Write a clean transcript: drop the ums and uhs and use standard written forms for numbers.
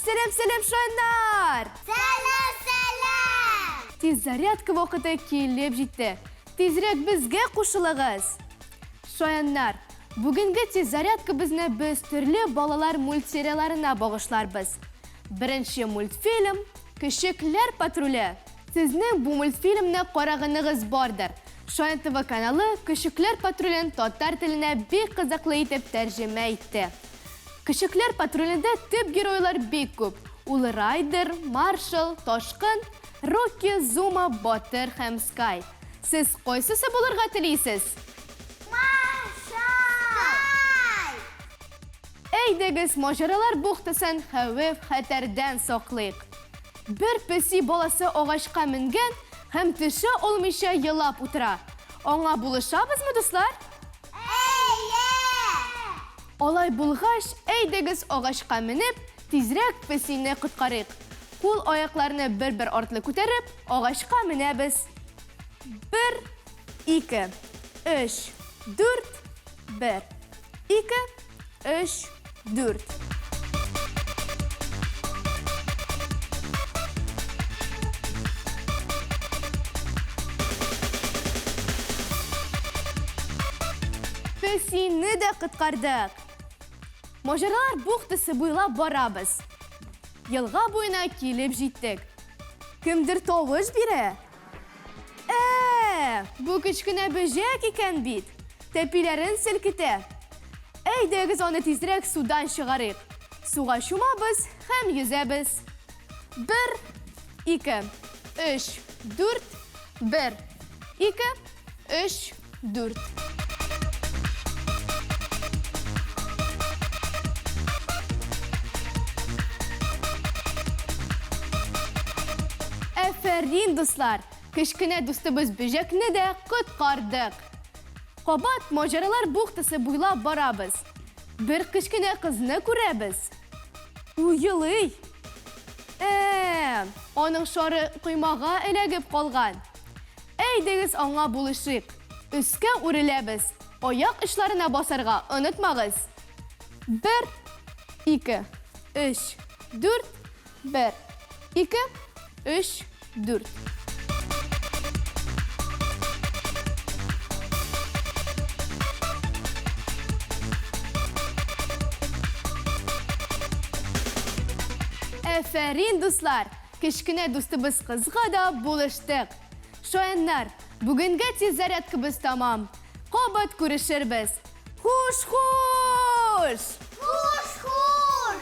Сәлам, сәлам, шаннар! Сәлам, сәлам! Тиз зарядка вакыты килеп җитте. Тизрәк безгә кушылыгыз! Шаяннар, бүгенге тиз зарядкабызны без төрле балалар мультсериаларына багышларбыз. Беренче мультфильм Көчекләр патруле. Сезнең бу мультфильмны караганыгыз бардыр. Шаян ТВ каналы Көчекләр патрулен татар теленә бик кызыклы итеп тәрҗемә итте. Көчекләр патрулендә төп геройлар бик күп. Ул Райдер, Маршал, Ташкын, Рокки, Зума, Батыр һәм Скай. Сез кайсысы булырга телисез? Маршал! Скай! Әйдәгез, маҗаралар бухтасын хәвеф-хәтәрдән саклыйк. Бер песи баласы агачка менгән һәм төшә алмыйча елап утыра. Аңа булышабызмы, дуслар? Әйе! Алай булгач, әйдәгез агачка менеп, тизрәк песине коткарыйк. Кул-аякларны бер-бер артлы күтәреп, агачка менәбез. Бер, ике, өч, дүрт, бер, ике, өч, дүрт. Песине дә коткардык. Маҗаралар бухтасы буйлап барабыз. Елга буена килеп җиттек. Кемдер тавыш бирә. Ә, бу кечкенә бөҗәк икән бит. Тәпиләрен селкетә. Әйдәгез аны тизрәк судан чыгарыйк. Суга чумабыз һәм йөзәбез. Бер, ике, өч, дүрт, бер, ике, өч, дүрт. Әфәрин, дуслар! Кечкенә дустыбыз бөҗәкне дә коткардык. Кабат маҗаралар бухтасы буйлап барабыз. Бер кечкенә кызны күрәбез. Ул елый. Ә, аның шары коймага эләгеп калган. Әйдәгез аңа булышыйк. Өскә үреләбез. Аяк очларына басарга онытмагыз. Бер, ике, өч, дүрт, бер, ике, өч, дүрт. Әфәрин, дуслар! Кечкенә дустыбыз кызга да булыштык. Шаяннар, бүгенгә тиз зарядкабыз тәмам. Кабат күрешербез. Хуш-хуш! Хуш-хуш!